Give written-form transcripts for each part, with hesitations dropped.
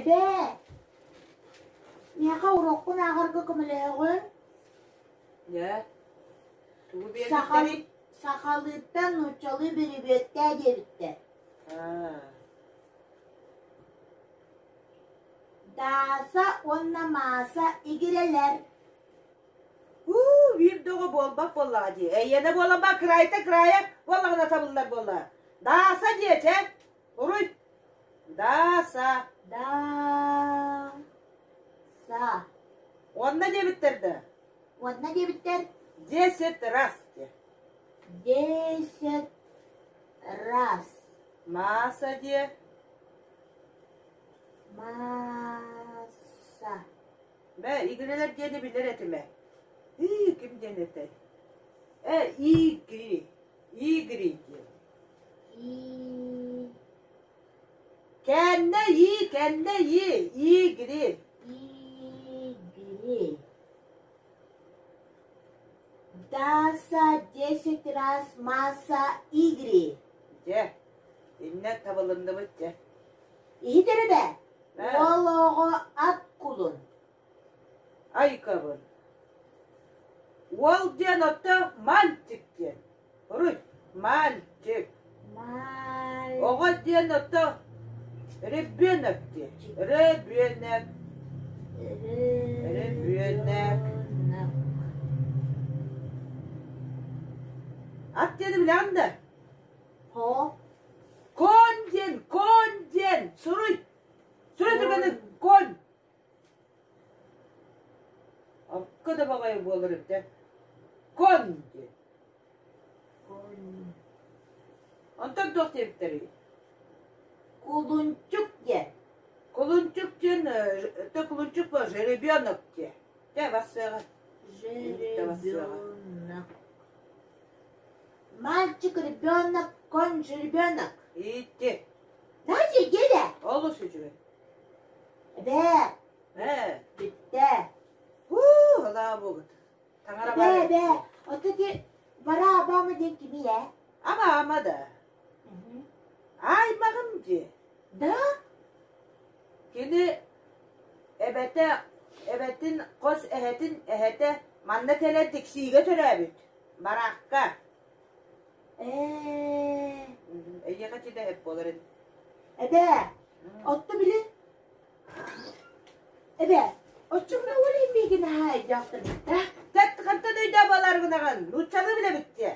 Эбээ, миэхэ уруокпун ааҕарга көмөлөһөҕүн? Дьэ, тугу биэрбиттэрий? Сахалыыттан нууччалыы бүрүбүөттээ диэбиттэр. Аа. Дааса уонна Мааса игирэлэр. Уу, биир да оҕо буолбат буоллаҕа дии. Эйиэнэ буолан ба кыраайта кыраайа буоллаҕына табыллар буолла. Дааса диэ, чэ, уруй. Дааса. Да-са. Уонна диэбиттэр да? Уонна диэбиттэр? Десять раз диэ. Десять раз. Мааса диэ. Мааса. Бэ, игирэлэр диэни билэр этим ээ. Ии, ким диэн этэй? Э, игри. Игри диэн. И. Кэннэ и, кэннэ и, игри. Игри. Даса десять раз масса игри. Дьэ, иннэ табылынныбыт дьэ. Иһит эрэ бээ, уол оҕо ат кулун. Айкабын. Уол диэн отто мальчик диэн. Руй, мальчик. Оҕо диэн отто ребенок диэн. Ребенок. Ребенок. Ат диэни билэҕин да? Хо. Конь диэн, конь диэн, суруй. Суруй түргэнник, конь. Окко да баҕайы буолар эбитэ. Конь диэн. Конь. Онтон туох диэбиттэрий? Кулунчук диэн. Кулунчук диэн, это кулунчук буо жеребенок диэн. Дьэ, бассыаҕа. Жеребенок. Мальчик, ребенок, конь, жеребенок. Ити. Надя, дядя. Олус үчүгэй. Эбээ. Ээ. Бүттэ. Һуу, алаа буолбут. Таҥара Эбээ, эбээ, ото ити Бара Обама диэн кимий ээ? Обама да. Аймаҕым дии. Да? Кини эбэтэ, эбэтин хос эһэтин эһэтэ манна кэлэн Тиксиигэ төрөөбүт. Бараакка. Ээ. Эйиэхэ итиннэ эһэт буолар ини. Эбээ, отто били Эбээ, оччоҕуна ол иһин миигин наһаа өйдөөхтөрбүт да? Тэт хантан өйдөө буолаары гынаҕын? Нууччалыы билэбит дии.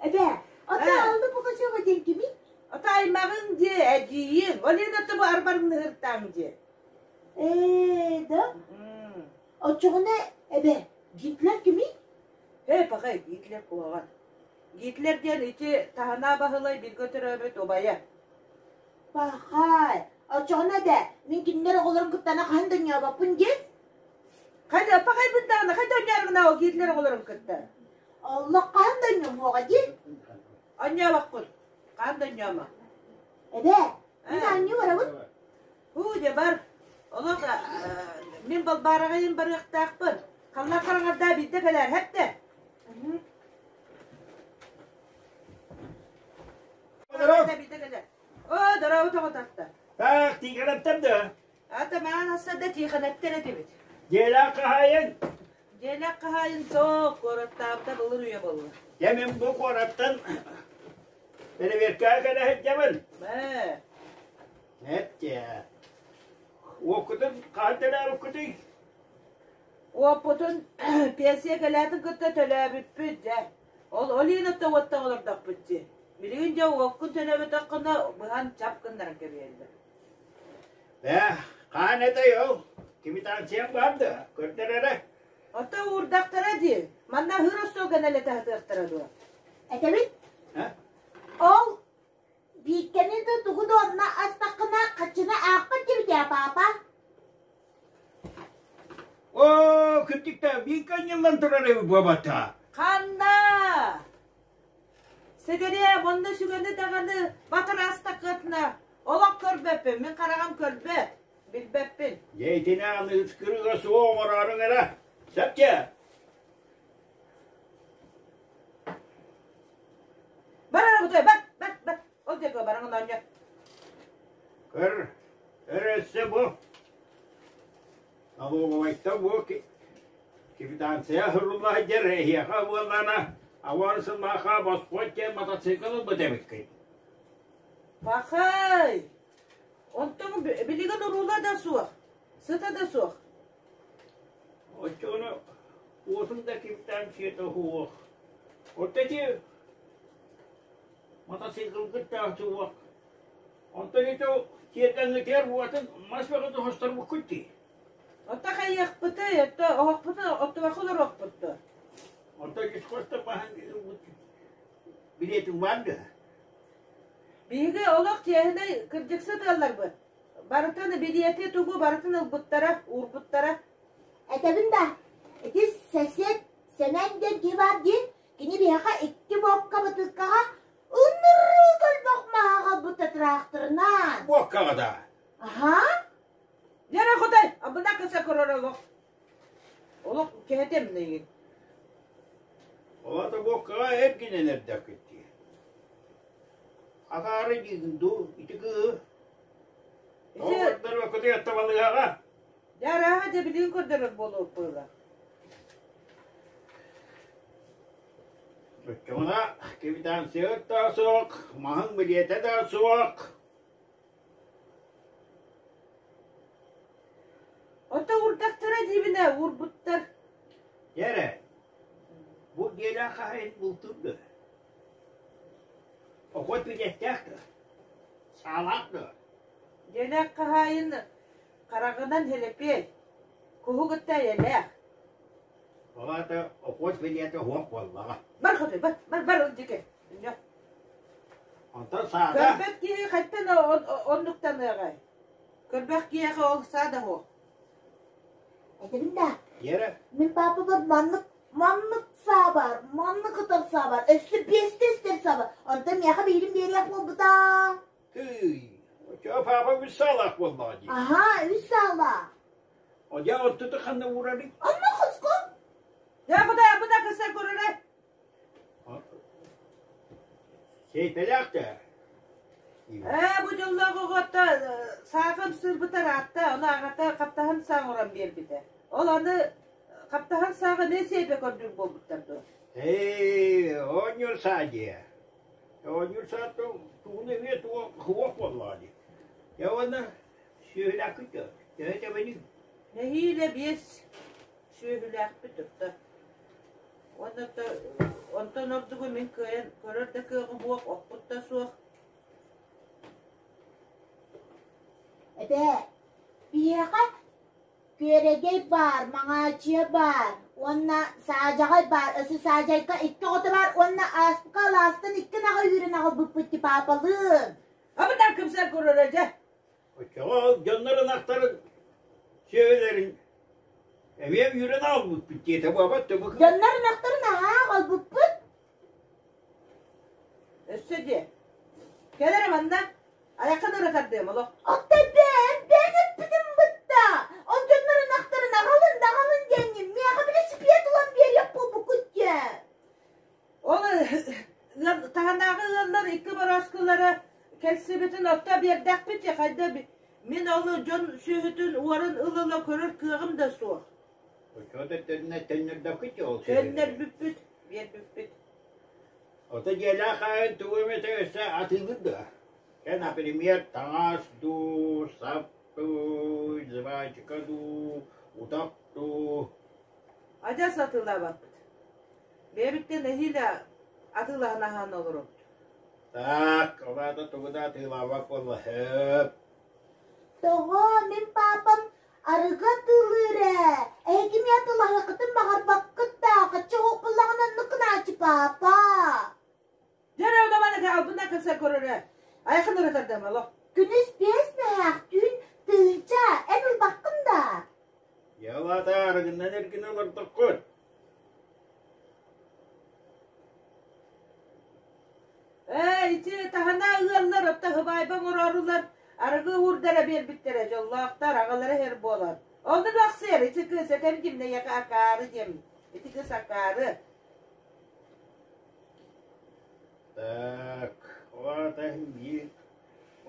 Эбээ, ото Алла Пугачева диэн кимий? Ото аймаҕыҥ дии, эдьиийиҥ. Ол иһин ото бу арбарыҥныһыртааҥ дии. Ээ, да? Оччоҕуна, эбээ, Гитлер кимий? Ээ, пахай, Гитлер куһаҕан. Гитлер диэн ити Таһынаа Баһылай бииргэ төрөөбүт убайа. Пахай, оччоҕуна эбээ, мин кинилэр оҕолорун кытта хаһан да оонньообоппун диэн? Хайда, пахайбын даҕаны, хайда оонньооргуна ол Гитлер оҕолорун кытта? Олох хаһан да оонньуоҕа диэн? Оонньообоккун, хаһан да оонньоомо. Эбээ, мин оонньуу барабын. Һуу, дьэ бар. Олох мин Балбаараҕайым барыахтаахпын. Халлаан хараҥарда биирдэ кэлээр, хэптэ. Биирдэ кэлээр. Оо, дорообо тоҕо тарта. Так, Тихоновтар да? Ата маан асса да Тихоновтар этибит. Дьиэлээх хаһаайын. Дьиэлээх хаһаайын суох, куораттаабыта былыр үйэ буолла. Дьэ мин бу куораттан бэрэбиэркэҕэ кэлэ сылдьабын. Ээ. Эттэ. Уоккутун хаһан төлөөбүккүтүй? Уоппутун пенсия кэлээтин кытта төлөөбүппүт дьэ. Ол ол иһин отто уоттан олордохпут дии. Билигин дьэ уоккун төлөөбөтөххүнэ быһан чап гыннаран кэбиһэллэр. Ээ, хаһан этэй ол? Квитанцияҥ баар да? Көрдөр эрэ. Ото уурдахтара дии. Манна аһыыр остуолга нэлэтэ сатыахтара дуо? Этэбин? Ол Бииккэни да тугу да онно астаххына хаччыны аахпат диэбит ээ, паапа. Оо, кырдьык да, бииккэ анньыллан турар эбит буолбата. Ханна? Сэгэриэм, онно сүгэни даҕаны батараастаххытына олох көрбөппүн, мин хараҕым көрбөт, билбэппин. Дьэ, итини аныгыскырыга суох оҥорооруҥ эрэ. Сөп дьэ. Бар ара бутуй, бар, бар, бар. Ол диэки бараҥын оонньо. Көр, Өрөссө бу налоговайтан бу квитанция сурулла сылдьар эһиэхэ буоллаҕына ауан сыллаахха боспуот диэн мотоцикл ылбыт эбиккин. Пахай! Онтон билигин уруула да суох, сыта да суох. Оччоҕуна уотун да квитанцията суох. Отто ити мотоциклгыт да суох. Онтон ити тиэргэҥҥитигэр уотун мас бөҕөтө оҥосторбуккут дии. Отто хайыахпытый, отто оһохпутун оттубакка олоруохпут дуо? Онтон исхоста баһан билиэтиҥ баар дуо? Биһиги олох чиэһинэй кырдьыксыт ыалларбыт. Барытын билиэти тугу барытын ылбыттара, уурбуттара. Этэбин да, ити сосед Сэмэн диэн киһи баар дии, кини биһиэхэ икки буокка бытыыккаҕа ынырык элбэх маһы аҕалбыта тыраахтырынан. Буоккаҕа да? Аһа. Дьэ хотой, абына кыса көрөр олох. Олох кэһэтем нэгин. Олата буоккаҕа эргинэн эрдэххит дии. Акаары диигин дуу, ити кыыһы. Ити... Оҕолордор аттабалыаҕа. Дьэ арааһа дьэ билигин көрдөрөр буолуохпула. Оччоҕуна квитанциябыт да суох, маһыҥ билиэтэ да суох. Ото уурдахтара диибинэ уурбуттар. Дьэ эрэ, бу дьиэлээх хаһайын бултуур дуо? Охот билиэттээх дуо? Саалаах дуо? Дьиэлээх хаһаайын хараҕынан һэлэпиэй, куһу кытта эйэлээх. Ол аата охот билиэтэ суох буоллаҕа. Бар хотой, бар, бар, бар ыл диэки. Онтон саада Көрбөт киһи хантан оннуктаныаҕай? Көрбөх киһиэхэ ол саада суох. Этэбин да, Вера мин паапабар маннык маннык саа баар, маннык ытар саа баар, өссө биэстэ истэр саа баар. Онтон миэхэ биирин биэриэх буолбута. Тыый, оччоҕо паапа үс саалаах буоллаҕа дии. Аһаа, үс саалаах. Одьа ортото ханна уурарый? Онно хоско. Дьэ, кудай, бу да кыса көрөрө. Сейпэлээх да? Ээ, бу дьоллоох оҕото саахым сыырбыта ыраатта, ону аҕата хаптаһын саа оҥорон биэрбитэ. Ол аны хаптаһын сааҕы эмиэ сиэпэ көрдүүр буолбуттар дуо? Ээ, оонньуур саа дии. Оонньуур сааттан тугун эмиэ туох буоллаҕа дии. Дьэ уонна сүөһүлээххит дуо? Төһө төбөнүй? Нэһиилэ биэс сүөһүлээхпит ытта. Уонна онтон ордугу мин кыайан көрөр да кыаҕым суох, оппут да суох. Эбээ, биһиэхэ күөрэгэй баар, маҥаачыйа баар уонна саадьаҕай баар, өссө саадьайга икки оҕото баар уонна ааспыкка алаастан икки ынаҕы үүрэн аҕалбыппыт дии паапалыын. Абытан кымсар көрөрө дьэ. Оччоҕо ол дьоннор ынахтарын сүөһүлэрин эмиэ үүрэн аҕалбыппыт диэтэ буолбат да бу Дьоннор ынахтарын аһаа аҕалбыппыт. Өссө диэ. Кэл эрэ манна. Айаххын өрө тардыам олох. Отто бээн, бээн эппитим бытта. Ол дьоннор ынахтарын аҕалын да аҕалын диэҥҥин миэхэ били ылан биэриэх буолбуккут диэн. Ол таһынааҕы ыаллар икки борооскулара кэлсибитин отто биэрдэхпит дьэ хайда мин ол дьон сүөһүтүн уоран ыла-ыла көрөр кыаҕым да суох. Оччоҕо төннөрбөккүт ол Төннөрбүппүт, биэрбиппит. Ото дьиэлээх аайын тугу эмэтэ өссө атыылыыр дуо? Чэ, например, таҥас дуу, сап дуу, жвачка дуу, утах дуу. Адьас атыылаабаппыт. Бэйэбиттэн нэһиилэ атыылаһан аһаан олоробут. Так, ол аата тугу да атыылаабат буолла сөп. Тоҕо мин паапам арыгы атыылыыр ээ. Эһиги эмиэ атыылаһыаххытын баҕарбаккыт да, хаччы оһох буоллаҕына оннук гынааччы паапа. Дьэ эрэ удаманы албына кырса көрөрө. Айахын өрө тардыам олох. Күнүс биэс мөһөөх түүн тыһыынча эн ылбаккын да. Дьэ ол аата арыгыннан эргинэ олордоххут. Ээ, ити таһына ыаллар отто һыбаайба оҥороорулар арыгы уурдара биэрбиттэрэ дьоллоохтор аҕалара иһэр буолан. Онно бахсыар ити кыыс этэн кимнэ яка акаары диэм. Ити кыыс акаары. Так, ол аата биир.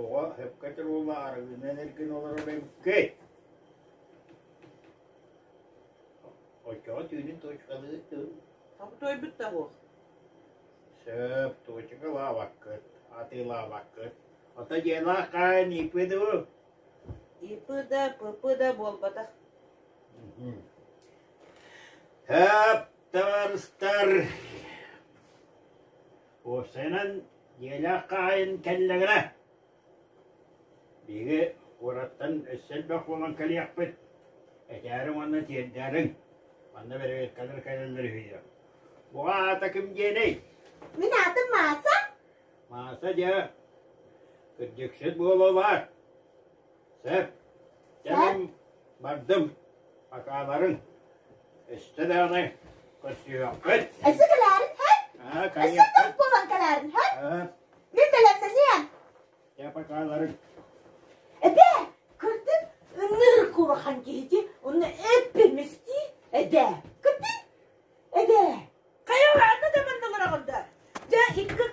Оҕо сөпкө туруула арыгынан эргин олорор эбиккин. Оччоҕо түүнүн точкалыы тыл. Хомтуойбут да суох. Сөп, точкалаабаккыт, атыылаабаккыт. Ото дьиэлээх хаайан ииппи дуу? ИП да, ПП да буолбатах. Сөп, табаарыстар. Уопсайынан дьиэлээх хаайын кэллэҕинэ, биһиги куораттан өссө элбэх буолан кэлиэхпит. Этээриҥ уонна тиэрдээриҥ. Манна бэрэбиэркэлэр кэлэллэр үһү диэн. Бу аата ким диэний? Мин аатым Мааса. Мааса дьэ, кырдьыксыт буолуолаар. Сөп. Дьэ мин бардым. Акааларыҥ. Өстө даҕаны көрсүһүөхпүт. Өссө кэлээрин, һэ? Аа, Өссө кэлиэхпит. топ буолан кэлээрин, һэ? Аа, Мин бэлэмнэниэм. дьэ покаларыҥ. Эбээ, кырдьык ынырык улахан киһити, онно эппимистии, эбээ, кырдьык, эбээ. Хайа, аны да манна олороҕун да? Дьэ, икки.